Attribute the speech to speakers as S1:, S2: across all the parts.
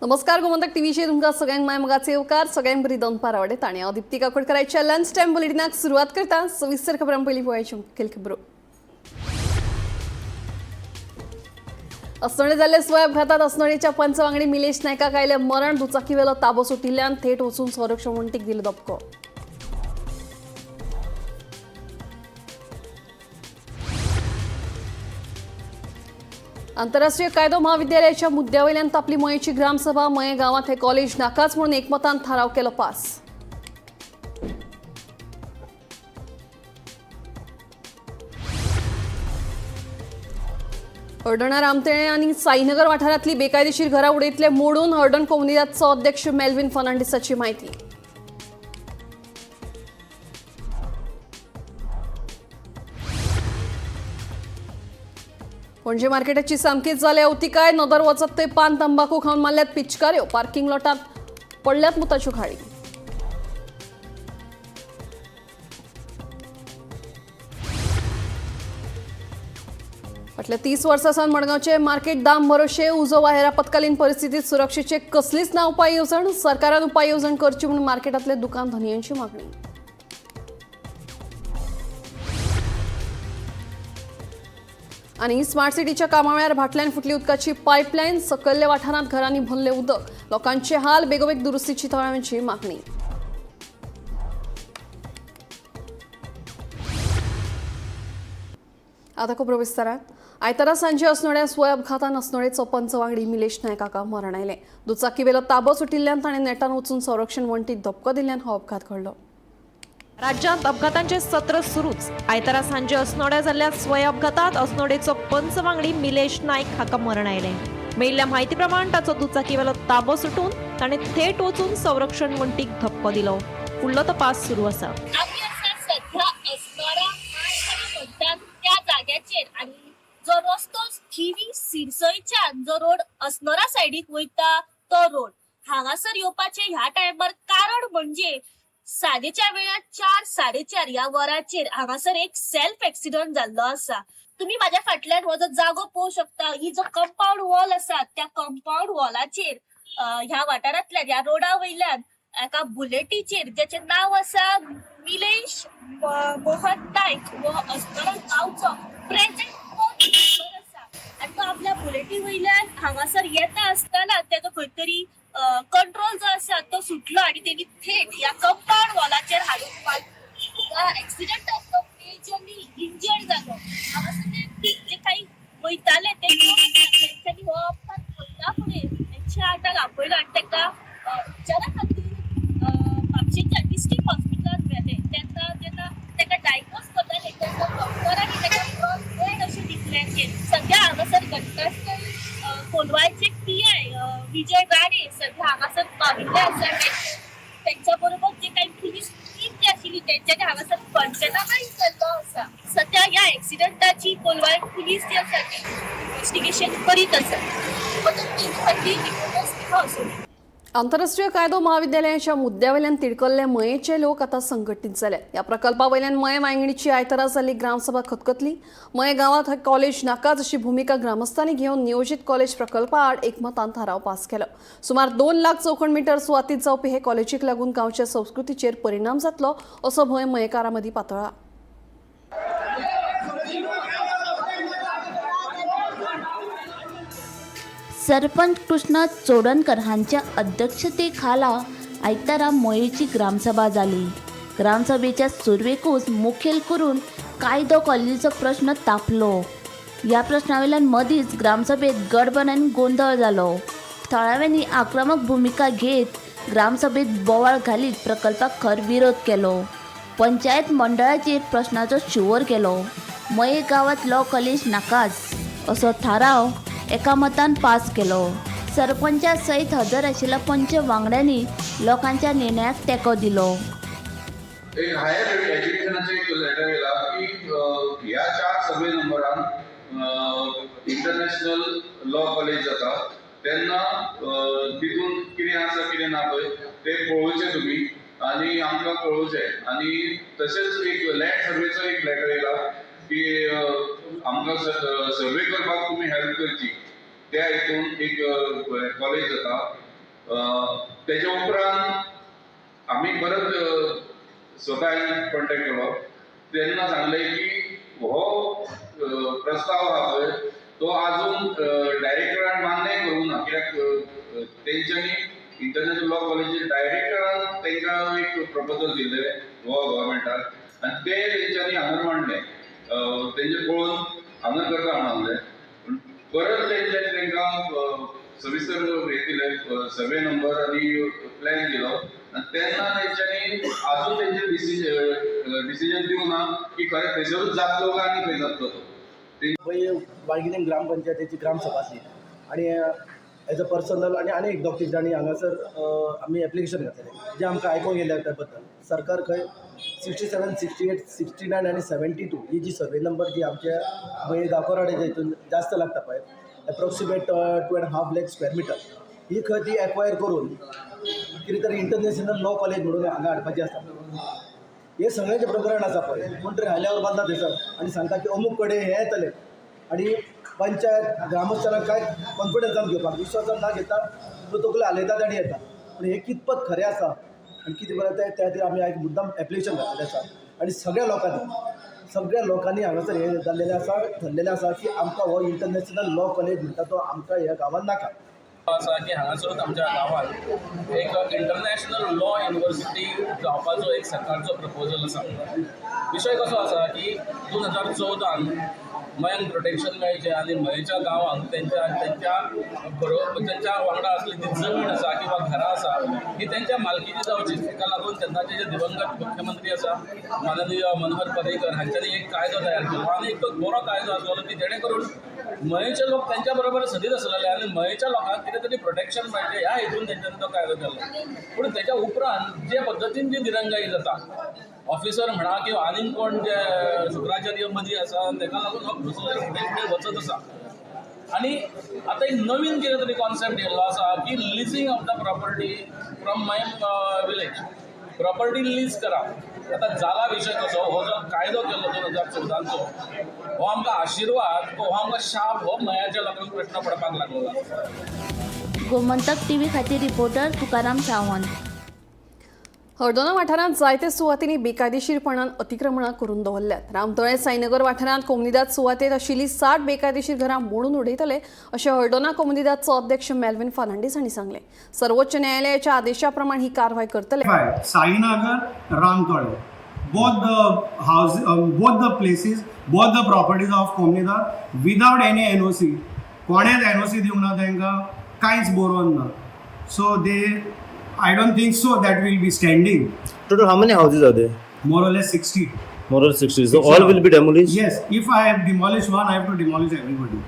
S1: नमस्कार, गोमंतक टीव्हीचेर तुमकां सगळ्यांक माय मोगाचे येवकार. सगळ्यांक बरी दनपार आवडटा आनी हांव दिप्ती काकोडकराच्या लंच टायम बुलेटिनाक सुरवात करता. सविस्तर खबरां. पयलीं पळोवपाच्यो मुखेल खबरो. अस्नोडें जाल्ले स्वय अपघातात अस्नोडेच्या पंच वांगडी मिलेश नायकाक आयलें मरण. दुचाकीवेलो ताबो सुटिल्ल्यान थेट वचून संरक्षण वण्टीक दिलो धपको. आंतरराष्ट्रीय कायदो महाविद्यालयाच्या मुद्द्यावयल्यान तापली मयेची ग्रामसभा. मये गांवात हे कॉलेज नाकाच म्हणून एकमतान थाराव केलो पास. हळदोणा रामतेणे आनी साईनगर वाठारांतली बेकायदेशीर घरां उडयतले मोडून. हळदण कोमुनिदादचो अध्यक्ष मेल्विन फर्नांडिसाची माहिती. पणजे मार्केटाची सामकीच जाल्या अवतिकाय. नदर वचत थंय पान तंबाखू खावन मारल्यात पिचकाऱ्यो. पार्किंग लॉटात पडल्यात मुताच्यो खाडी. फाटल्या 30 वर्सां सावन मडगांवचे मार्केट दाम भरोशे. उजो वा हेर आपत्कालीन परिस्थितीत सुरक्षेचे कसलीच ना उपाय येवजण. सरकारान उपाय येवजण करची म्हणून मार्केटांतले दुकान धनयांची मागणी. आनी स्मार्ट सिटीच्या कामावेळार भाटल्यान फुटली उदकाची पायपलायन. सकयल्ल्या वाठारांत घरांनी भरले उदक. लोकांचे हाल. बेगोबेग दुरुस्तीची थळाव्यांची मागणी. आता खबरो विस्तारात. आयतारा सांजे अस्नोड्या स्वय अपघातान अस्नोडेचो पंच वांगडी मिलेश नायक हाका मरण आयलें. दुचाकीवेलो ताबो सुटिल्ल्यान ताणें नेटान वचून संरक्षण वण्टीक धपको दिल्ल्यान हो अपघात घडलो.
S2: राज्यांत अपघातांचे सत्र सुरूच. आयतारा सांजे अस्नोड्या जाल्ल्या स्वय अपघातात अस्नोडेचो पंच वांगडी मिलेश नायक हाका मरण आयलें. मेळिल्ल्या म्हायती प्रमाण ताचो दुचाकीवेलो ताबो सुटून ताणें थेट वचून संरक्षण वण्टीक धपको दिलो. फुडलो तपास सुरू आसा.
S3: आमी आसा सध्या अस्नोडा मार्केट म्हणटात त्या जाग्याचेर आनी जो रस्तो थिवी सिरसयच्यान जो रोड अस्नोडा सायडीक वयता तो रोड हांगासर येवपाचे ह्या टायमार, कारण म्हणजे सांजेच्या वेळार 4 4:30 ह्या वराचेर हांगासर एक सेल्फ एक्सिडंट जाल्लो आसा. तुम्ही माझ्या फाटल्यान हो जो जागो पळोवंक शकता, ही जो कंपाऊंड वॉल आसा त्या कंपाऊंड वॉलाचेर ह्या वाठारांतल्यान ह्या रोडा वयल्यान एका बुलेटीचेर ज्याचें नांव आसा मिलेश मोहन नायक हो अस्नोडा गांवचो प्रेझेंट आसा आनी तो आपल्या बुलेटी वयल्यान हांगासर येता आसतना तेजो खंय तरी कंट्रोल जो आसा तो सुटलो आनी तेणी थेट ह्या कंपाऊंड वॉलाचेर हाडून एक्सिडंटात तो मेजरली इंजर्ड जालो. हांगासर ते जे काही वयताले ते लोक आसा, तेंच्यांनी हो अपघात घडना फुडें एकशे आठाक आपयलो आनी ताका उपचारा खातीर म्हापशेच्या डिस्ट्रिक्ट हॉस्पिटलांत व्हेलें. तेन्ना जेन्ना ताका डायग्नोज करताले तेन्ना डॉक्टरांनी ताका ब्रॉट डेड अशें डिक्लेअर केलें. सध्या हांगासर घटनास्थळी कोलवाळचे पीआय विजय राणे सध्या हांगासर पाविल्ले आसा. तेंच्या बरोबर जे काही पुलीस टीम जी आशिल्ली तेंच्यांनी हांगासर पंचनामाय केल्लो आसा. सध्या ह्या एक्सिडंटाची कोलवाळ पुलीस जी आसा ती इन्व्हेस्टिगेशन करीत आसा. रिपोर्टर्स.
S1: आंतरराष्ट्रीय कायदो महाविद्यालयाच्या मुद्द्यावयल्यान तिडकल्ले मयेचे लोक आता संघटीत जाले. ह्या प्रकल्पावयल्यान मये वांगडीची आयतारा जाल्ली ग्रामसभा खतखतली. मये गांवात हे कॉलेज नाकाच अशी भुमिका ग्रामस्थांनी घेवन नियोजीत कॉलेज प्रकल्पा आड एकमतान थाराव पास केलो. सुमार 2 लाख चौखण मिटर सुवातीत जावपी हे कॉलेजीक लागून गांवच्या संस्कृतीचेर परिणाम जातलो असो भंय मयेकारां मदीं पातळ्ळा.
S4: सरपंच कृष्णा चोडणकर हांच्या अध्यक्षतेखाला आयतारा मयेची ग्रामसभा जाली. ग्रामसभेच्या सुरवेकूच मुखेल करून कायदो कॉलेजीचो प्रश्न तापलो. ह्या प्रश्नावेल्यान मदींच ग्रामसभेत गडबड आनी गोंदळ जालो. थळाव्यांनी आक्रमक भुमिका घेत ग्रामसभेत बोवाळ घालीत प्रकल्पाक खर विरोध केलो. पंचायत मंडळाचेर प्रश्नाचो शिंवोर केलो. मये गांवात लॉ कॉलेज नाकाच असो थाराव एकामतान पास केलो. सरपंचा सयत हजर आशिल्ल्या पंच वांगड्यांनी लोकांच्या निर्णयाक तेंको दिलो.
S5: एक हायर एज्युकेशनाचे एक लेटर येयला की ह्या 4 सर्वे नंबरान इंटरनॅशनल लॉ कॉलेज जाता तेन्ना तितून कितें आसा कितें ना पळय तें पळोवचें तुमी आनी आमकां कळोवचें. आनी तशेंच एक लँड सर्वेचो एक लेटर येयला की आमकां सर्वे करपाक तुमी हेल्प करची. त्या हितून एक कॉलेज जाता. तेच्या उपरांत आमी परत स्वता कॉन्टेक्ट केलो तेन्ना सांगलें की हो प्रस्ताव आहा पळय तो आजून डायरेक्टरान मान्य करूंक ना, कित्याक तेंच्यांनी इंटरनॅशनल लॉ कॉलेजीचे डायरेक्टरान तांकां एक प्रपोजल दिल्लें गोवा गव्हर्मेंटाक आनी ते तेंच्यांनी हांगा मांडलें, तेंचे पळोवन हांगा करता म्हणलें. पूण परत तेंच्यांनी तांकां सविस्तर हें दिलें, सर्वे नंबर आनी प्लॅन दिलो आनी तेन्ना तेंच्यांनी आजून तेंचे डिसिजन दिवंक ना की खरें थंयसरूच जातलो काय आनी खंय जातलो तो.
S6: पळय वांयगिणी ग्रामपंचायतीची ग्रामसभा आसली आनी एज अ पर्सनल आनी आनी एक दोग तीग जाणी हांगासर आमी एप्लिकेशन घातलेलें जें आमकां आयकोंक येयलें त्या बद्दल. सरकार खंय 67, 68, 69 आनी 72 ही जी सर्वे नंबर जी आमच्या मये गांवकरवाड्याच्या हितून जास्त लागता पळय, approximate 2.5 lakh square meter ही खंय ती एक्वायर करून कितें तरी इंटरनॅशनल लॉ कॉलेज म्हणून हांगा हाडपाची आसा. हे सगळें जें प्रकरण आसा पळय, कोण तरी हायल्यावर बांदला थंयसर आनी सांगता की अमूक कडेन हें येतलें आनी पंचायत ग्रामस्थांक कांय कॉन्फिडन्सान घेवपाक विश्वासान ना घेता तो तकली हालयतात आनी येता. पूण हें कितपत खरें आसा आनी कितें बरें तें त्या खातीर आमी आयज मुद्दाम एप्लिकेशन घातलेलें आसा आनी सगळ्या लोकांनी हांगासर हें जाल्लेलें आसा, ठरलेलें आसा की आमकां हो इंटरनॅशनल लॉ कॉलेज म्हणटा तो आमकां ह्या गांवांत नाका.
S7: आसा की हांगासरूच आमच्या गांवांत एक इंटरनॅशनल लॉ युनिवर्सिटी जावपाचो एक सरकारचो प्रपोजल आसा. विशय कसो आसा की 2014न मयांक प्रोटेक्शन मेळचें आनी मयेच्या गांवांक तेंच्या तेंच्या बरोबर तेंच्या वांगडा आसली ती जमीन आसा किंवा घरां आसा ही तेंच्या मालकीची जावची, ताका लागून तेन्नाचे जे दिवंगत मुख्यमंत्री आसा माननीय मनोहर पर्रीकर हांच्यांनी एक कायदो तयार केलो आनी एक तो बरो कायदो आसलेलो की जेणे करून मयेचे लोक तेंच्या बरोबर सदींच आसलेले आनी मयेच्या लोकांक कितें तरी प्रोटेक्शन मेळचें ह्या हेतून तेंच्यांनी तो कायदो केलो. पूण तेच्या उपरांत जे पद्दतीन जी दिरंगाई जाता, ऑफिसर म्हणा किंवा आनीक कोण जे शुक्राचार्य मदीं आसा, तेका लागून हो प्रोसिजर फुडें फुडें वचत आसा. आनी आतां एक नवीन कितें तरी कॉन्सेप्ट येयल्लो आसा की leasing of the property from my village, property lease करा. आतां जाला विशय कसो, हो जो कायदो केल्लो 2014चो, हो आमकां आशिर्वाद, हो आमकां शाप, हो मयाच्या लोकांक प्रश्न पडपाक लागलेलो आसा.
S4: गोमंतक टीव्ही खातीर रिपोर्टर तुकाराम सावंत.
S1: हळदोणा वाठारांत जायते सुवातींनी बेकायदेशीरपणान अतिक्रमणां करून दवरल्यात. रामतळे साईनगर वाठारांत कोमुनिदाद सुवातेर आशिल्ली 60 बेकायदेशीर घरां मोडून उडयतले अशें हळदोणा कोमुनिदादचो अध्यक्ष मेल्विन फर्नांडीस हांणी सांगलें. सर्वोच्च न्यायालयाच्या आदेशा प्रमाण ही कारवाय करतले.
S8: Five, Sainagar, Ramtole. Both the house, both the places, both the properties of Comunidade without any NOC. कोणेच NOC दिवंक ना तांकां, कांयच बरोवन ना. So they, I don't think so that will be standing.
S9: Total, how many houses are there?
S8: More or less 60.
S9: More or 60. So all will be demolished?
S8: Yes, if I have demolished one, I have to demolish everybody.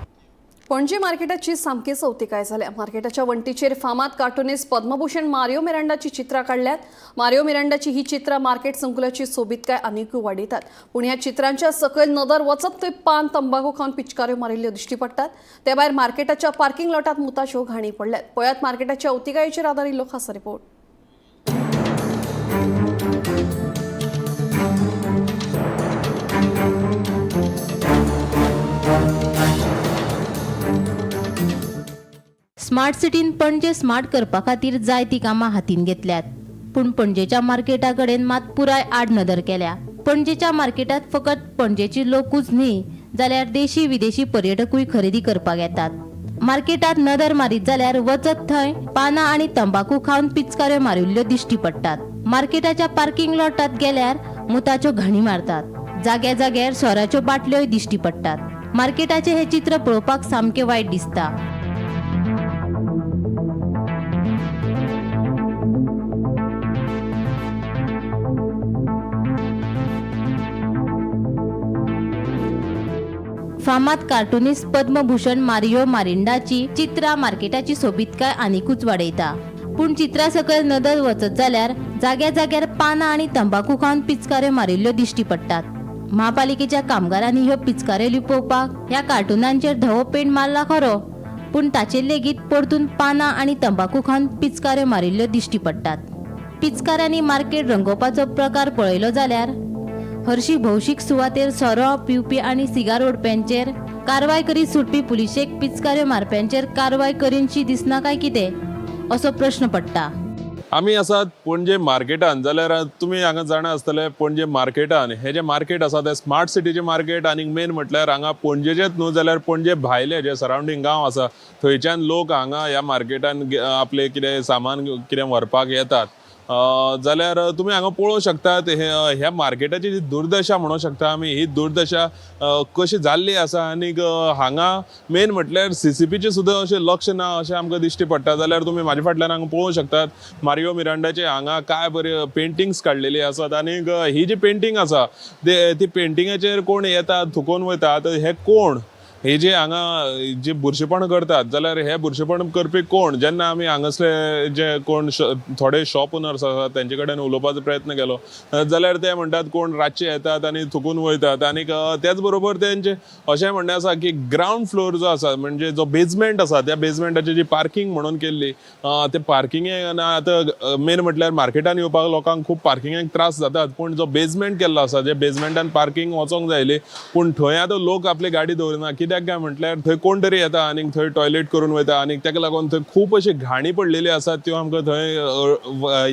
S1: Panaji मार्केटाची सामकी सवतिकाय जाल्या. मार्केटाच्या वण्टीचेर फामाद cartoonist Padma Bhushan Mario मिरांडाची चित्रां काडल्यात. मारियो मिरांडाची ही चित्रां market संकुलाची सोबीतकाय आनिकूय वाडयतात. पूण ह्या चित्रांच्या सकयल नदर वचत थंय पान तंबाखू खावन पिचकाऱ्यो मारिल्ल्यो दिश्टी पडटात. ते भायर मार्केटाच्या पार्किंग लॉटात मुताच्यो घाणी पडल्यात. पळयात मार्केटाच्या अवतिकायेचेर आदारिल्लो खासा रिपोर्ट.
S4: स्मार्ट सिटीन पणजे स्मार्ट करपा खातीर जायतीं कामां हातीन घेतल्यात, पूण पणजेच्या मार्केटा कडेन मात पुराय आडनदर केल्या. पणजेच्या मार्केटात फकत पणजेची लोकूच न्ही जाल्यार देशी विदेशी पर्यटकूय खरेदी करपाक येतात. मार्केटात नदर मारीत जाल्यार वचत थंय पानां आनी तंबाकू खावन पिचकाऱ्यो मारिल्ल्यो दिश्टी पडटात. मार्केटाच्या पार्किंग लॉटात गेल्यार मुताच्यो घाणी मारतात. जाग्या जाग्यार सोऱ्याच्यो बाटल्योय दिश्टी पडटात. मार्केटाचें हें चित्र पळोवपाक सामकें वायट दिसता. फामाद कार्टुनिस्ट पद्मभूषण मारियो मारिंडाची चित्रां मार्केटाची सोबीतकाय आनिकूच वाडयता. पूण चित्रा सकयल नदर वचत जाल्यार जाग्या जाग्यार पानां आनी तंबाकू खावन पिचकाऱ्यो मारिल्ल्यो दिश्टी पडटात. म्हापालिकेच्या कामगारांनी ह्यो पिचकाऱ्यो लिपोवपाक ह्या कार्टुनांचेर धवो पेंट मारला खरो, पूण ताचेर लेगीत परतून पानां आनी तंबाकू खावन पिचकाऱ्यो मारिल्ल्यो दिश्टी पडटात. पिचकाऱ्यांनी मार्केट रंगोवपाचो प्रकार पळयलो जाल्यार हरशी भौशीक सुवातेर सोरो पिवपी आनी सिगार ओडप्यांचेर कारवाय करीत सुटपी पुलिशेक पिचकाऱ्यो मारप्यांचेर कारवाय करीनशी दिसना काय कितें? असो प्रश्न पडटा.
S5: आमी आसात पणजे मार्केटान, जाल्यार तुमी हांगा जाणा आसतले पणजे मार्केटान हे जे मार्केट आसा ते स्मार्ट सिटीचे मार्केट आनी मेन म्हटल्यार हांगा पणजेचेच न्हू जाल्यार पणजे भायले जे सरावंडींग गांव आसा थंयच्यान लोक हांगा ह्या मार्केटान आपले कितें सामान कितें व्हरपाक येतात. जाल्यार तुमी हांगा पळोवंक शकतात ह्या मार्केटाची जी दुर्दशा म्हणूंक शकता आमी, ही दुर्दशा कशी जाल्ली आसा आनीक हांगा मेन म्हटल्यार सीसीपीचें सुद्दां अशें लक्ष ना अशें आमकां दिश्टी पडटा. जाल्यार तुमी म्हाजे फाटल्यान हांगा पळोवंक शकतात मारियो मिरांडाचे हांगा काय बरे पेंटिंग्स काडलेली आसात आनीक ही जी पेंटींग आसा ती पेंटिंगाचेर कोण येता थुकोवन वयता. आतां हे कोण हे जे हांगा जे बुरशेपण करतात जाल्यार हे बुरशेपण करपी कोण? जेन्ना आमी हांगासले जे कोण थोडे शॉप ओनर्स आसात तेंचे कडेन उलोवपाचो प्रयत्न केलो जाल्यार ते म्हणटात कोण रातचे येतात आनी थुकून वयतात. आनीक त्याच बरोबर तेंचे अशें म्हणणें आसा की ग्रावंड फ्लोर जो आसा म्हणजे जो बेजमेंट आसा त्या बेजमेंटाची जी पार्कींग म्हणून केल्ली ते पार्किंगे आतां मेन म्हटल्यार मार्केटान येवपाक लोकांक खूब पार्किंगेक त्रास जातात, पूण जो बेजमेंट केल्लो आसा जे बेजमेंटान पार्किंग वचोंक जाय आसली पूण थंय आतां लोक आपली गाडी दवरिना. कित्याक काय म्हटल्यार थंय कोण तरी येता आनी थंय टॉयलेट करून वयता आनी ताका लागून थंय खूब अशी घाणी पडलेली आसा त्यो आमकां थंय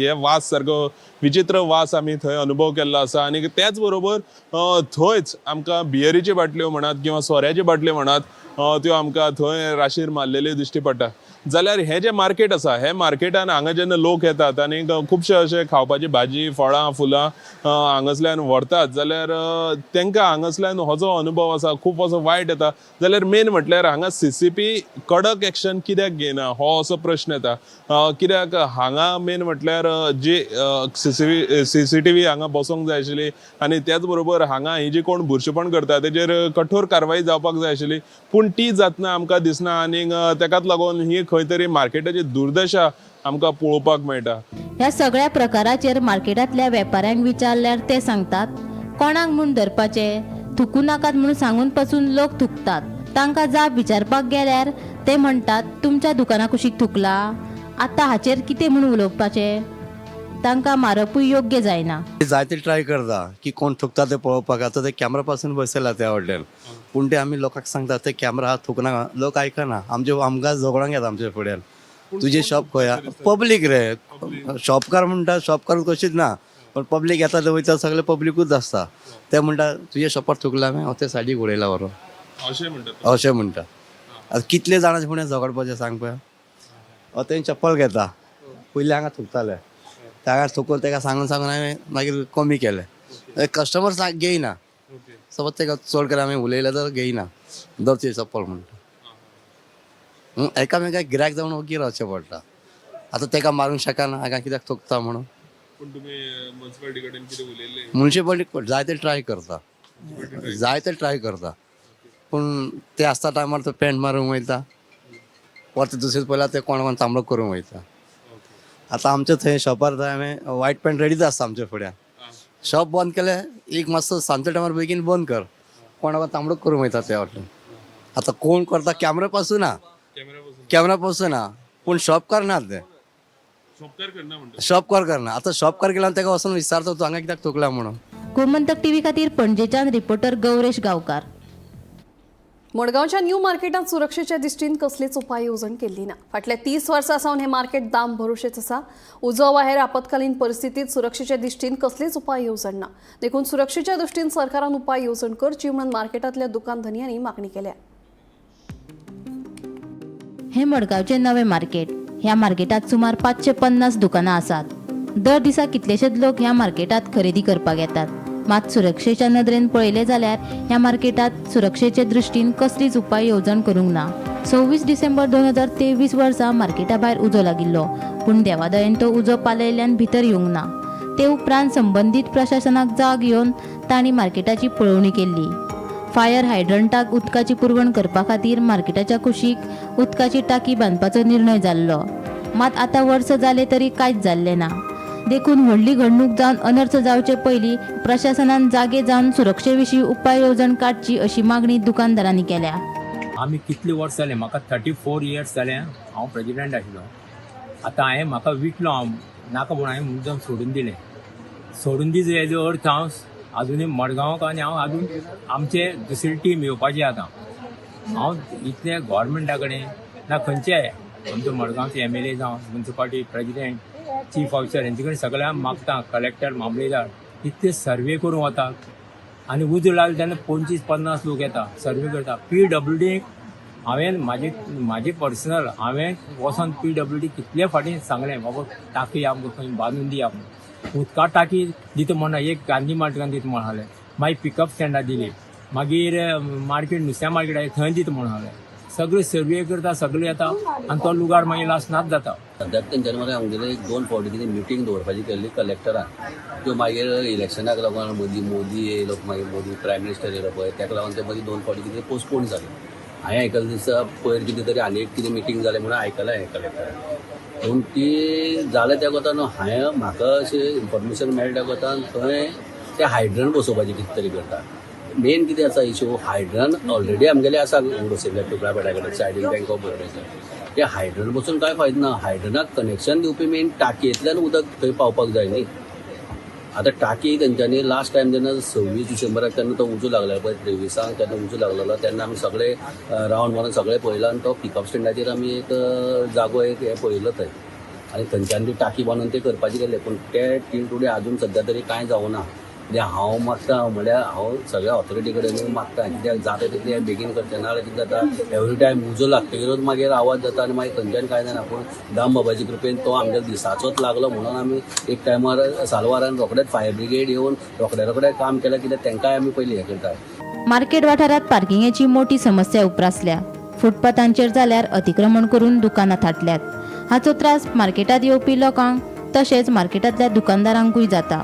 S5: हे वास सारको विचित्र वास आमी थंय अनुभव केल्लो आसा. आनी त्याच बरोबर थंयच आमकां बियरीच्यो बाटल्यो म्हणात किंवा सोऱ्याच्यो बाटल्यो म्हणात त्यो आमकां थंय राशीर मारलेल्यो दिश्टी पडटा. जाल्यार हें जें मार्केट आसा हे मार्केटान हांगा जेन्ना लोक येतात आनी खुबशे अशे खावपाची भाजी फळां फुलां हांगासल्यान व्हरतात जाल्यार तांकां हांगासल्यान हो जो अनुभव आसा खूब असो वायट येता. जाल्यार मेन म्हटल्यार हांगा सीसीपी कडक एक्शन कित्याक घेयना हो असो प्रश्न येता. कित्याक हांगा मेन म्हटल्यार जी सीसीटीव्ही हांगा बसोंक जाय आशिल्ली आनी त्याच बरोबर हांगा ही जी कोण बुरशेपण करता तेजेर कठोर कारवाई जावपाक जाय आशिल्ली, पूण ती जातना आमकां दिसना आनी ताकाच लागून ही खंय तरी मार्केटाची दुर्दशा आमकां पळोवपाक मेळटा.
S4: ह्या सगळ्या प्रकाराचेर मार्केटांतल्या वेपाऱ्यांक विचारल्यार ते सांगतात कोणाक म्हूण धरपाचे, थुकू नाकात म्हूण सांगून पसून लोक थुकतात. तांकां जाप विचारपाक गेल्यार ते म्हणटात तुमच्या दुकाना कुशीक थुकला, आतां हाचेर कितें म्हूण उलोवपाचें, तांकां मारपूय योग्य जायना.
S10: जायते ट्राय करता की कोण थुकता ते पळोवपाक. आतां ते कॅमरा पासून बसयला त्या वटेन, पूण ते आमी लोकांक सांगता ते कॅमरा थुकना, लोक आयकना. आमचे आमकां झगडोंक येता आमच्या फुड्यान, तुजें शॉप खंय आहा? पब्लीक रे, शॉपकार म्हणटा शॉपकार कशीच ना, पण पब्लीक येता ते वयता सगळे पब्लिकूच आसता. ते म्हणटा तुज्या शॉपार थुकला हांवें, हांव ते सायडीक उडयला व्हरोन, अशें म्हणटा. आतां कितले जाणांचे फुडें झगडपाचें सांग पळय. हांव तें चप्पल घेता, पयलीं हांगा थुकताले, हांगा थुकून ताका सांगून सांगून हांवें मागीर कमी केलें. कस्टमर घेयना, समज ताका चड करून आमी उलयले तर घेयना, दर तुजें चप्पल म्हणटा. एकामेकाक गिरायक जावन ओगी रावचें पडटा. आतां ताका मारूंक शकना हांगा कित्याक थुकता म्हणून. मुन्सिपालिटी जायते ट्राय करता, जायते ट्राय करता, पूण ते आसता टायमार तो पेंट मारूंक वयता, परत दुसरें पयला ते कोण कोण तांबडो करूंक वयता. आतां आमच्या थंय शॉपार थंय हांवें वायट पेंट रेडीच आसता आमच्या फुड्यान. शॉप बंद केलें एक मातसो सांजच्या टायमार बेगीन बंद कर, कोण तांबडो करूंक वयता त्या वाटेन. आतां कोण करता कॅमरा पासून ना, कॅमरा पासून ना, पूण शॉपकार ना ते, शॉपकार करना. आतां शॉपकार गेला ताका वचून विचारता तूं हांगा कित्याक थुकला म्हणून.
S4: गोमंतक टीव्ही खातीर पणजेच्यान रिपोर्टर गौरेश गांवकार.
S1: मडगांवच्या न्यू मार्केटात सुरक्षेच्या दृष्टीन कसलीच उपाय येवजण केल्ली ना. फाटल्या 30 वर्सां सावन हे मार्केट दाम भरोशेच आसा. उजो वा हेर आपत्कालीन परिस्थितीत सुरक्षेच्या दृष्टीन कसलीच उपाय येवजण ना, देखून सुरक्षेच्या दृष्टीन सरकारान उपाय येवजण करची म्हणून मार्केटांतल्या दुकान धनयांनी मागणी केल्या.
S4: हे मडगांवचें नवें मार्केट. ह्या मार्केटात सुमार 550 दुकानां आसात. दर दिसा कितलेशेच लोक ह्या मार्केटात खरेदी करपाक येतात. मात सुरक्षेच्या नदरेन पळयलें जाल्यार ह्या मार्केटात सुरक्षेचे दृश्टीन कसलीच उपाय येवजण करूंक ना. 26 डिसेंबर 2023 वर्सा मार्केटा भायर उजो लागिल्लो, पूण देवादयेन तो उजो पालयल्ल्यान भितर येवंक ना. ते उपरांत संबंदीत प्रशासनाक जाग येवन तांणी मार्केटाची पळोवणी केल्ली. फायर हायड्रंटाक उदकाची पुरवण करपा खातीर मार्केटाच्या कुशीक उदकाची टाकी बांदपाचो निर्णय जाल्लो. मात आतां वर्स जालें तरी कांयच जाल्लें ना. देखून व्हडली घडणूक जावन अनर्थ जावचे पयलीं प्रशासनान जागे जावन सुरक्षे विशीं उपाय येवजण काडची अशी मागणी दुकानदारांनी केल्या.
S11: आमी कितले वर्स जाले, म्हाका 34 इयर्स जाले हांव प्रेजिडेंट आशिल्लो. आतां हांवें म्हाका विकलो, हांव नाका म्हणून हांवें मुद्दम सोडून दिलें. सोडून दिलें हेजो अर्थ हांव आजुनूय मडगांवाक आनी हांव आजून आमचे दुसरी टीम येवपाची आतां. हांव इतलें गोवोरमेंटा कडेन ना खंयचे आमचो मडगांवचे एमएलए जावं, म्युन्सिपाल्टी प्रेजिडेंट, चीफ ऑफिसर हेंचे कडेन सगळ्यांक मागता, कलेक्टर, मामलेदार इतले सर्वे करूंक वता आनी उजो लागलो तेन्ना 25-50 लोक येता, सर्वे करता. पीडब्ल्यूडी हांवें म्हाजे पर्सनल हांवें वचोन पीडब्ल्यूडी कितले फाटीं सांगलें, बाबा टाकी आमकां खंय बांदून दिया म्हणून. उदका टाकी दिता म्हणून एक गांधी मार्केटान दिता म्हणून हालें, मागीर पिकअप स्टँडार दिली, मागीर मार्केट नुस्त्या मार्केट आसा थंय दिता म्हणून हालें. सगळे सर्वे करता, सगळे येता आनी तो लुगार मागीर लास्ट नाच जाता.
S12: सद्याक तेंच्यांनी मरे आमगेले एक 2 फावटी कितें मिटींग दवरपाची केल्ली कलेक्टरान, त्यो मागीर इलेक्शनाक लागून मदीं मोदी येयलो, मागीर मोदी प्रायम मिनिस्टर येयलो पळय, ताका लागून ते मदीं 2 फावटी कितें पोस्टपोन जालें. हांवें आयकलें दिसा पयर कितें तरी आनी एक कितें मिटींग जालें म्हणून आयकलां हांवें कलेक्टरान. पूण ती जालें त्या कोतान हांवें म्हाका अशें इन्फॉर्मेशन मेळ्ळें त्या कोतान थंय ते हायड्रन बसोवपाचें कितें तरी करता. मेन कितें आसा इशू, हायड्रन ऑलरेडी आमगेले आसा बसयल्ले पिपळा पेडा कडेन सायडीन बँक ऑफ बरोडाच्या. ते हायड्रन बसून कांय फायदो ना, हायड्रनाक कनेक्शन दिवपी मेन टाकयेंतल्यान उदक थंय पावपाक जाय न्ही. आतां टाकी तेंच्यांनी लास्ट टायम जेन्ना 26 डिसेंबराक तेन्ना तो उजो लागलेलो पळय, 23 तेन्ना उजो लागलेलो तेन्ना आमी सगळे रावंड मारून सगळे पळयला आनी तो पिकअप स्टँडाचेर आमी एक जागो एक हें पळयलो थंय आनी थंयच्यान ती टाकी बांदून ते करपाचे गेले, पूण ते टील टुडे आजून सद्या तरी कांय जावना. कित्याक हांव मागता म्हळ्यार हांव सगळ्या ऑथॉरिटी कडेन मागता, कित्याक जाता तितलें बेगीन करचें ना जाल्यार कितें जाता, एवरी टायम उजो लागतकीरूच मागीर आवाज जाता आनी मागीर खंयच्यान कांय जायना. पूण दाम बाबाचे कृपेन तो आमच्या दिसाचोच लागलो म्हणून आमी एक टायमार सालवारान रोखडेच फायर ब्रिगेड येवन रोखडे रोखडे काम केलें, कित्याक तांकांय आमी पयलीं हें करता.
S13: मार्केट वाठारांत पार्किंगेची मोठी समस्या उप्रासल्या. फुटपाथांचेर जाल्यार अतिक्रमण करून दुकानां थाटल्यात. हाचो त्रास मार्केटांत येवपी लोकांक तशेंच मार्केटांतल्या दुकानदारांकूय जाता.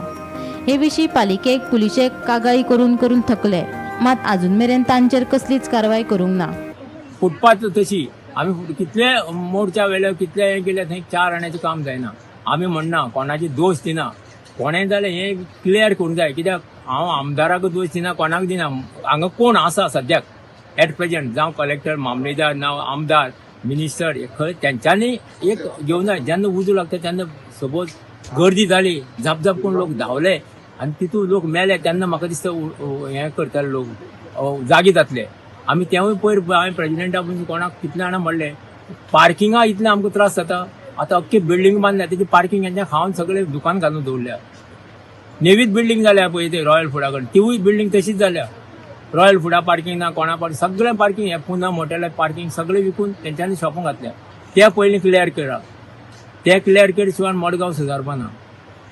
S13: हे विशीं पालिकेक पुलिशेक कागाळी करून करून थकले, मात अजून मेरेन तांचेर कसलीच कारवाय करूंक ना.
S11: फुटपाथ तशी आमी कितले मोर्चा वेले कितले हें केलें थंय 4 आण्याचें काम जायना. आमी म्हणना कोणाची दोश दिना, कोणें जाल्यार हें क्लियर करूंक जाय, कित्याक हांव आमदाराक दोश दिना, कोणाक दिना. हांगा कोण आसा सद्याक एट प्रेजेंट, जावं कलेक्टर, मामलेदार, ना आमदार, मिनिस्टर, खंय तेंच्यांनी एक घेवन जाय. जेन्ना उजो लागता तेन्ना सपोज गर्दी जाली, झापझाप करून लोक धांवले आनी तितून लोक मेले, तेन्ना म्हाका दिसता हें करतले लोक जागे जातले. आमी तेवूय पयर हांवें प्रेजिडेंटा पसून कोणाक कितले जाणां म्हणलें, पार्किंगा इतलें आमकां त्रास जाता. आतां अख्खी बिल्डींग बांदल्या तेजी पार्किंग हेंच्या खावन सगळे दुकान घालून दवरल्या. नेवीच बिल्डींग जाल्या पळय ते रॉयल फुडा कडेन, तिवूय बिल्डींग तशीच जाल्या. रॉयल फुडा पार्किंग ना, कोणा पार्किंग, सगळें पार्किंग हे पुनम हॉटेलाक पार्किंग सगळें विकून तेंच्यांनी शॉपां घातल्या. ते पयलीं क्लियर करा, ते क्लियर केले शिवाय मडगांव सुदारपा ना.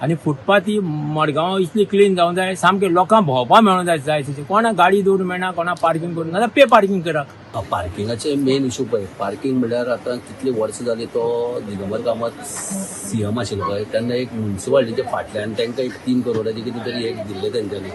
S11: आनी फुटपाथ ही मडगांव इतली क्लीन जावंक जाय, सामकें लोकांक भोंवपाक मेळोंक जाय जाय तशें. कोणाक गाडी दवरूंक मेळना, कोणाक पार्किंग करूंक ना, पे पार्किंग करा.
S12: पार्किंगाचे मेन इशू पळय, पार्किंग म्हणल्यार आतां कितली वर्सां जालीं तो दिगंबर कामत सीएम आशिल्लो पळय तेन्ना एक म्युन्सिपालिटीच्या फाटल्यान तांकां एक 3 करोडाची कितें तरी एक दिल्लें तेंच्यांनी,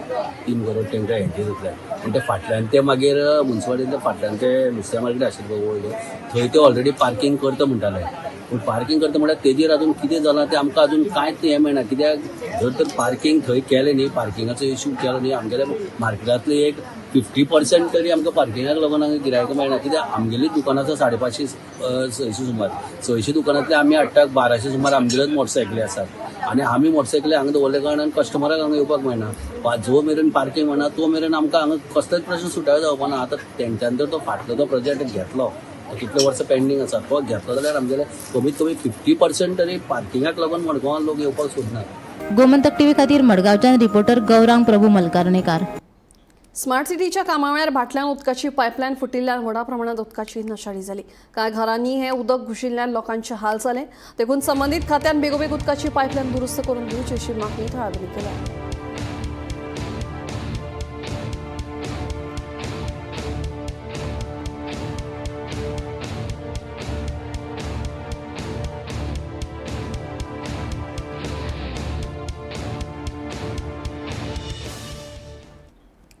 S12: 3 करोड तांकां हेंचे दितले. पूण ते फाटल्यान ते मागीर म्युन्सिपालिटीच्या फाटल्यान ते नुस्त्या मार्केट आशिल्लें पळय ओल्ड, थंय ते ऑलरेडी पार्किंग करता म्हणटाले. पूण पार्किंग करता म्हणल्यार तेजेर अजून कितें जालां तें आमकां अजून कांयच हें मेळना. कित्याक जर तर पार्किंग थंय केलें न्ही, पार्किंगाचो इशू केलो न्ही, आमगेल्या मार्केटांतले एक 50% तरी आमकां पार्किंगाक लागून हांगा गिरायकां मेळना. कित्याक आमगेली दुकानां आसा 550 600 सुमार, 600 दुकानांतले आमी हाडटा 1200 सुमार आमगेल्योच मोटरसायकली आसात आनी आमी मोटरसायकली हांगा दवरल्या कारणान कस्टमराक हांगा येवपाक मेळना. जो मेरेन पार्किंग मेळना तो मेरेन आमकां हांगा कसलोच प्रश्न सुटावो जावपा ना. आतां तेंच्यान जर तो फाटलो तो प्रोजेक्ट घेतलो, कितले वर्सां पेंडींग आसा तो घेतलो जाल्यार आमगेले कमीत कमी 50% तरी पार्किंगाक लागून मडगांवान लोक येवपाक सोदना.
S13: गोमंतक टीव्ही खातीर मडगांवच्यान रिपोर्टर गौरांग प्रभू मलकारणेकार.
S1: स्मार्ट सिटीच्या कामावेळार भाटल्यान उदकाची पायपलायन फुटिल्ल्यान व्हडा प्रमाणात उदकाची नाशाडी जाली. कांय घरांनी हे उदक घुशिल्ल्यान लोकांचे हाल जाले. देखून संबंदीत खात्यान बेगोबेग उदकाची पायपलायन दुरुस्त करून दिवची अशी मागणी थळाव्यांनी केल्या.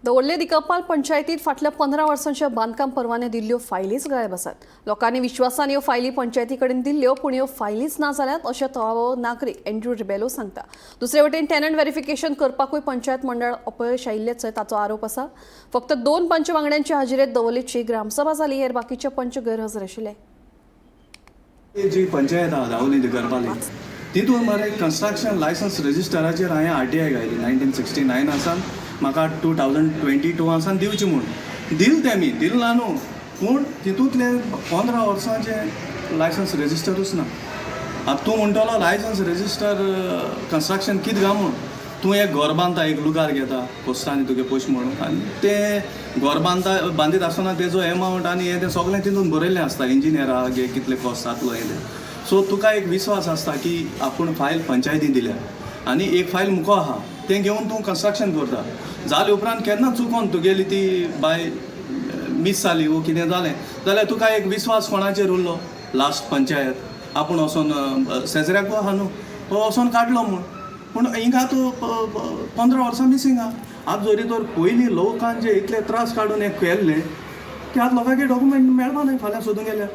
S1: दवर्ले दिकपाल पंचायतीत फाटल्या 15 वर्सांच्या बांदकाम परवाने दिल्ल्यो फायलीच गायब आसात. लोकांनी विश्वासान ह्यो फायली पंचायती कडेन दिल्ल्यो, पूण ह्यो फायलीच ना जाल्यात अशें थळावो नागरीक एन्ड्रू रिबेलो सांगता. दुसरे वटेन टेनंट व्हेरिफिकेशन करपाकूय पंचायत मंडळ अपयश आयिल्ल्याचो ताचो आरोप आसा. फक्त 2 पंच वांगड्यांच्या हाजिरेत दवर्लेची ग्रामसभा जाली, हेर बाकीचे पंच गैरहजर आशिल्ले.
S8: जी पंचायत आहा दावली दिगरपाली तितून मरे कन्स्ट्रक्शन लायसन्स रजिस्टराचेर हांवें आरटीआय घायली 1969 आसान म्हाका 2022 आसान दिवची म्हूण दिल तेमी दिल ना न्हू, पूण तितूंतले 15 वर्सांचे
S14: लायसन्स रेजिस्टरूच ना. आतां तूं म्हणटलो लायसन्स रेजिस्टर कन्स्ट्रक्शन कितें गा म्हूण. तूं एक घर बांदता, एक लुगार घेता पोस्टांनी तुगे पयशे म्हणून, आनी तें घर बांदता बांदीत आसतना तेजो एमावंट आनी हें तें सगळें तितून बरयल्लें आसता, इंजिनियरा गे कितले कॉस्ट जातलो हें तें. सो तुका एक विस्वास आसता की आपूण फायल पंचायती दिल्या आनी एक फायल मुको आहा, तें घेवन तूं कन्स्ट्रक्शन करता. जाले उपरांत केन्ना चुकोन तुगेली ती बाय मीस जाली वो कितें जालें जाल्यार तुका एक विस्वास कोणाचेर उरलो, लास्ट पंचायत आपूण वचोन शेजऱ्याकू आहा न्हू, तो वचोन काडलो म्हूण. पूण हिंगा तूं 15 वर्सां मिसींग आहा. आतां जरी तर पयलीं लोकान जे इतले त्रास काडून हें केल्लें की आतां लोकांक डॉक्युमेंट मेळपा न्हय फाल्यां सोदूंक गेल्यार.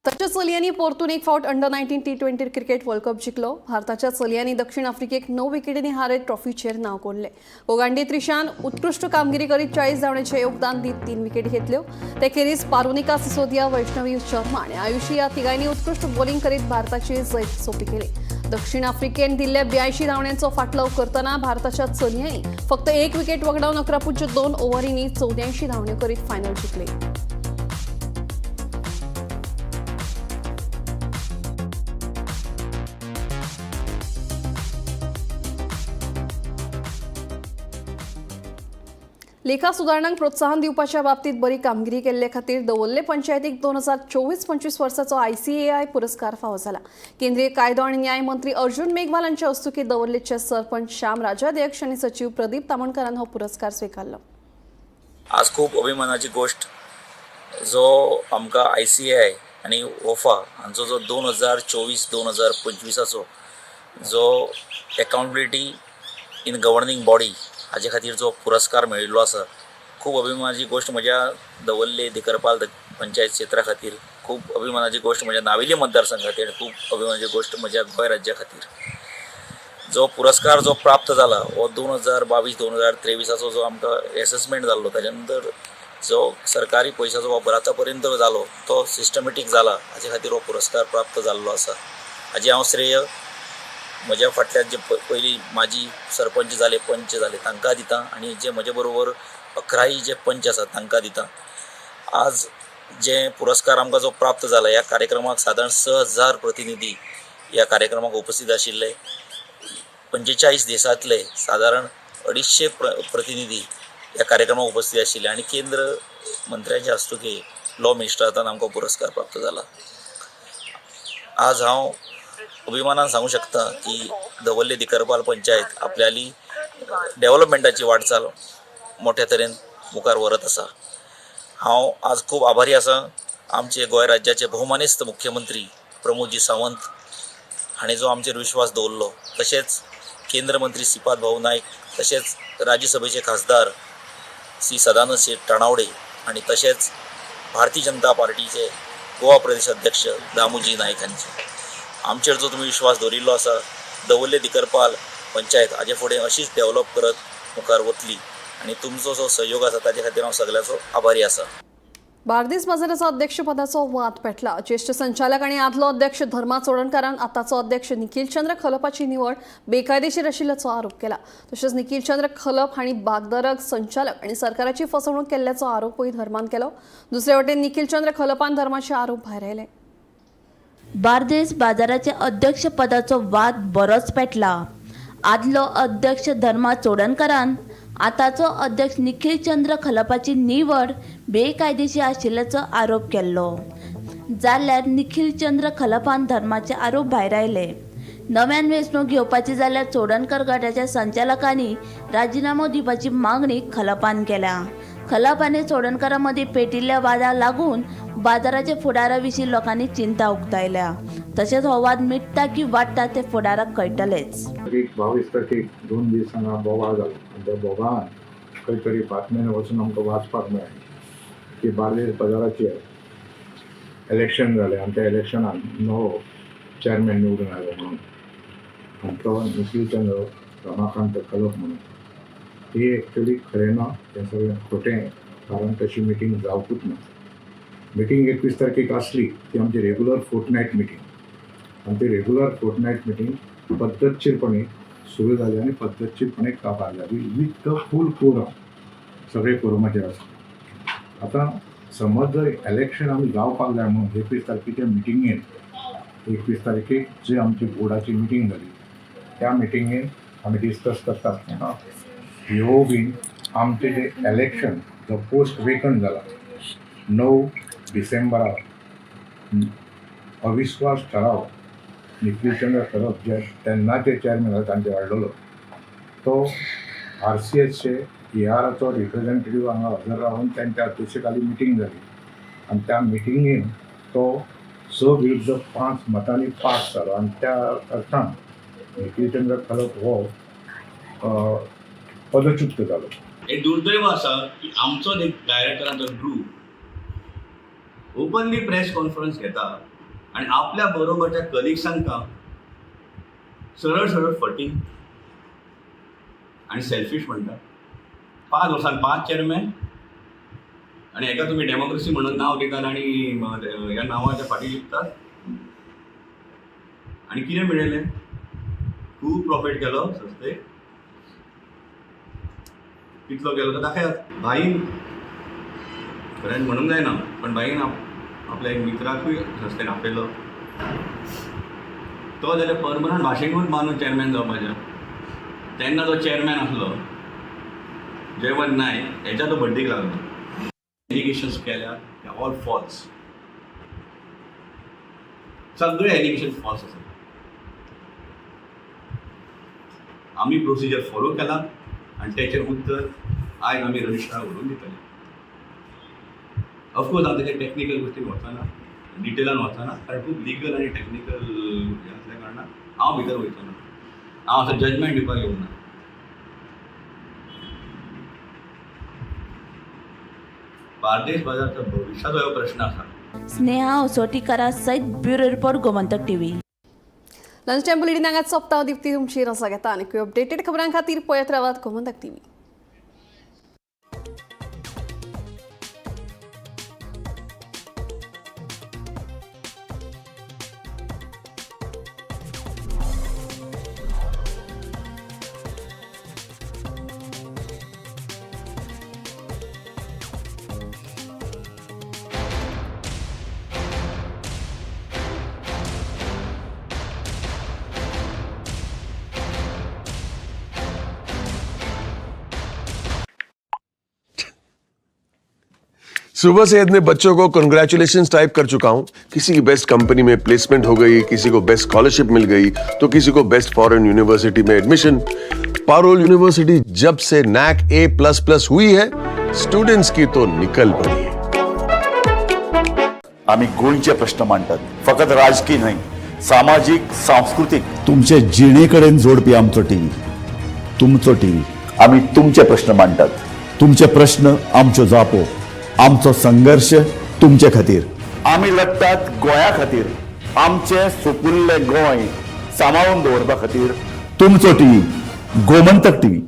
S1: ताच्या चलयांनी परतून एक फावट under 19 T20 cricket world cup जिखलो. भारताच्या चलयांनी दक्षिण आफ्रिकेक 9 विकेटींनी हारयत ट्रॉफीचेर नांव कोरलें. गोगांडी त्रिशान उत्कृश्ट कामगिरी करीत 40 धांवड्यांचें योगदान दीत 3 विकेटी घेतल्यो. ते खेरीज पारुनिका सिसोदिया, वैष्णवी शर्मा आनी आयुषी ह्या तिगांनी उत्कृश्ट बॉलिंग करीत भारताची जैत सोंपी केली. दक्षिण आफ्रिकेन दिल्ल्या 82 धांवड्यांचो फाटलाव करतना भारताच्या चलयांनी फक्त 1 विकेट वगडावन 11.2 ओव्हरींनी 84 धांवड्यो करीत फायनल जिखली. लेखा सुदारणांक प्रोत्साहन दिवपाच्या बाबतीत बरी कामगिरी केल्ले खातीर दवर्ले पंचायतीक 2024-25 वर्साचो ICAI पुरस्कार फावो जाला. केंद्रीय कायदो आनी न्याय मंत्री अर्जुन मेघवाल हांचे हस्तुकीं दवर्लेचे सरपंच श्याम राजाध्यक्ष आनी सचीव प्रदीप तामणकरान हो पुरस्कार स्विकारलो.
S15: आज खूब अभिमानाची गोष्ट, जो आमकां ICAI आनी ओफा हांचो जो 2024-2025 जो एकाउंटेबिलिटी इन गव्हर्निंग बॉडी हाजे खातीर जो पुरस्कार मेळिल्लो आसा, खूब अभिमानाची गोश्ट म्हज्या दवर्ले दिकरपाल पंचायत क्षेत्रा खातीर, खूब अभिमानाची गोश्ट म्हज्या नावेली मतदारसंघा खातीर, खूब अभिमानाची गोश्ट म्हज्या गोंय राज्या खातीर. जो पुरस्कार जो प्राप्त जाला हो 2022-2023 जो आमकां एसेसमेंट जाल्लो, ताच्या नंतर जो सरकारी पयशाचो वापर आतां पर्यंत जालो तो सिस्टमेटीक जाला, हाजे खातीर हो पुरस्कार प्राप्त जाल्लो आसा. हाजें हांव श्रेय म्हज्या फाटल्यान जे पयलीं माजी सरपंच जाले, पंच जाले तांकां दिता आनी जे म्हजे बरोबर 11 जे पंच आसात तांकां दिता. आज जे पुरस्कार आमकां जो प्राप्त जाला ह्या कार्यक्रमाक सादारण 6000 प्रतिनिधी ह्या कार्यक्रमाक उपस्थित आशिल्ले. 45 देशांतले सादारण 250 प्रतिनिधी ह्या कार्यक्रमाक उपस्थित आशिल्ले आनी केंद्र मंत्र्यांच्या हस्तुकीं लॉ मिनिस्टरान आमकां पुरस्कार प्राप्त जाला. आज हांव अभिमानान सांगू शकता की दवर्ले दिकरपाल पंचायत आपल्याली डेव्हलपमेंटाची वाटचाल मोठ्या तरेन मुखार व्हरत आसा. हांव आज खूब आभारी आसा आमचे गोंय राज्याचे भोवमानेस्त मुख्यमंत्री प्रमोदजी सावंत हांणी जो आमचेर विश्वास दवरलो, तशेंच केंद्र मंत्री श्रीपाद भाऊ नायक, तशेंच राज्यसभेचे खासदार श्री सदानंद शेट तानावडे आनी तशेंच भारतीय जनता पार्टीचे गोवा प्रदेश अध्यक्ष दामूजी नायक हांचे आमचेर जो तुमी विश्वास दवरिल्लो आसा, दवर्ले दिकरपाल पंचायत हाजे फुडें अशीच डेव्हलप करत मुखार वतली आनी तुमचो जो सहयोग आसा ताजे खातीर हांव सगल्यांचो आभारी आसा.
S1: बार्देस बाजाराचो अध्यक्षपदाचो वाद पेटला. ज्येष्ठ संचालक आनी आदलो अध्यक्ष धर्मा चोडणकारान आतांचो अध्यक्ष निखीलचंद्र खलपाची निवड बेकायदेशीर आशिल्ल्याचो आरोप केला. तशेंच निखीलचंद्र खलप हांणी भागधारक संचालक आनी सरकाराची फसवणूक केल्ल्याचो आरोपूय धर्मान केलो. दुसरे वटेन निखीलचंद्र खलपान धर्माचे आरोप भायर आयले.
S4: बार्देस बाजाराच्या अध्यक्षपदाचो वाद बरोच पेटला. आदलो अध्यक्ष धर्मा चोडणकरान आतांचो अध्यक्ष निखीलचंद्र खलपाची निवड बेकायदेशीर आशिल्ल्याचो आरोप केल्लो, जाल्यार निखीलचंद्र खलपान धर्माचे आरोप भायरायले. नव्यान वेंचणूक घेवपाची जाल्यार चोडणकर गटाच्या संचालकांनी राजिनामो दिवपाची मागणी खलपान केल्या. खलप आनी चोडणकारां मदीं पेटिल्ल्या वादाक लागून बाजाराच्या फुडारा विशीं लोकांनी चिंता उक्तायल्या. तशेंच हो वाद मिटता की वाडटा तें फुडाराक कळटलेंच.
S16: 22 तारखेक 2 दीस हांगा बोवाळ जालो आनी त्या बोवाळान खंय तरी बातम्यांनी वचून आमकां वाचपाक मेळ्ळें की बार्देस बाजाराचेर इलेक्शन जालें आनी त्या इलेक्शनान नवो चॅरमॅन निवडून आयलो म्हणून, आनी तो निखीलचंद्र रमाकांत खलप म्हणून. ही एक्चुअली खरें ना, तें सगळें खोटें, कारण तशी मिटींग जावपूच ना. मिटींग 21 तारखेक आसली ती आमची रेगुलर फोर्टनायट मिटींग, आनी ती रेगुलर फोर्टनायट मिटींग पद्दतशीरपणे सुरू जाली आनी पद्दतशीरपणे काबार जाली विथ the full quorum, सगळे कोरमाचेर आसले. आतां समज जर इलेक्शन आमी जावपाक जाय म्हणून 21 तारखेच्या मिटिंगेन, 21 तारखेक जी आमची बोर्डाची मिटींग जाली त्या मिटिंगेन आमी डिस्कस करता आसतना ह्यो बीन आमचे जे इलेक्शन जो पोस्ट वेकंट जाला 9 डिसेंबराक अविश्वास ठराव निखील चंद्र खरब जे तेन्नाचे चेअरमॅन आसा तांचे हाडलेलो तो RCSचे ARचो रिप्रेझेंटेटिव्ह हांगा हजर रावन तांच्या अध्यक्षतेखाली मिटींग जाली आनी त्या मिटिंगेन तो 6 विरुद्ध 5 मतांनी पास जालो आनी त्या अर्थान निखीलचंद्र खलप हो पदच्युत जालो.
S17: एक दुर्दैव आसा की आमचोच एक डायरेक्टरांचो ग्रूप ओपनली प्रेस कॉन्फरन्स घेता आनी आपल्या बरोबरच्या कलिग्सांका सरळ सरळ फटींग आनी सेल्फीश म्हणटा. 5 वर्सान 5 चेअरमॅन आनी हेका तुमी डेमोक्रेसी म्हणून नांव दितात आनी ह्या नांवाच्या फाटीं लिपतात आनी कितें मेळयलें? खूब प्रॉफीट केलो संस्थेक. कितलो केलो तो दाखयात. भाईन, खरें म्हणूंक जायना, पण भाईन आपल्या एक मित्राकूय संस्थेन आपयलो. तो जाल्यार परमनंट भाशेंकूच बांदून चेअरमॅन जावपाचें. तेन्ना तो चेअरमॅन आसलो जयवंत नायक, हेच्या तो बड्डीक लागलो. एलिगेशन्स केल्या ते ऑल फॉल्स, सगळे एलिगेशन फॉल्स आसा. आमी प्रोसिजर फॉलो केला आनी तेचें उत्तर आयज आमी रजिस्ट्रार व्हरून दितले. ऑफकोर्स हांव तेच्या टॅक्निकल गोश्टीन वचना, डिटेलान वचना, कारण खूब लिगल आनी टॅक्निकल हें आसल्या कारणान हांव भितर वयचो ना. हांव असो जजमेंट दिवपाक येवंक ना. बार्देस बाजारच्या भविश्याचो हो प्रश्न आसा.
S4: स्नेहा असोटीकरा सयत bureau report, Gomantak TV.
S1: Lunch time bulletin हांगाच सोंपता. दिप्ती तुमची रजा घेता आनी अपडेटेड खबरां खातीर पळयत रावात गोमंतक टीव्ही.
S18: सुबह से इतने बच्चों को कंग्रेचुलेशन टाइप कर चुका हूं. किसी की बेस्ट कंपनी में प्लेसमेंट हो गई, किसी को बेस्ट स्कॉलरशिप मिल गई, तो किसी को बेस्ट फॉरेन यूनिवर्सिटी में एडमिशन. पारुल यूनिवर्सिटी जब से नैक A++ हुई है, स्टूडेंट्स की तो निकल पड़ी है.
S19: आमी गोंयचे प्रश्न मांडटात, फकत राजकीय न्हय, सामाजीक, सांस्कृतीक, तुमचे जिणे कडेन जोडपी आमचो टीव्ही, तुमचो टीव्ही. आमी तुमचे प्रश्न मांडटात, तुमचे प्रश्न आमच्यो जापो, आमचो संघर्श तुमचे खातीर. आमी लडटात गोंया खातीर, आमचें सुपुल्लें गोंय सांबाळून दवरपा खातीर. तुमचो टीव्ही, गोमंतक टीव्ही.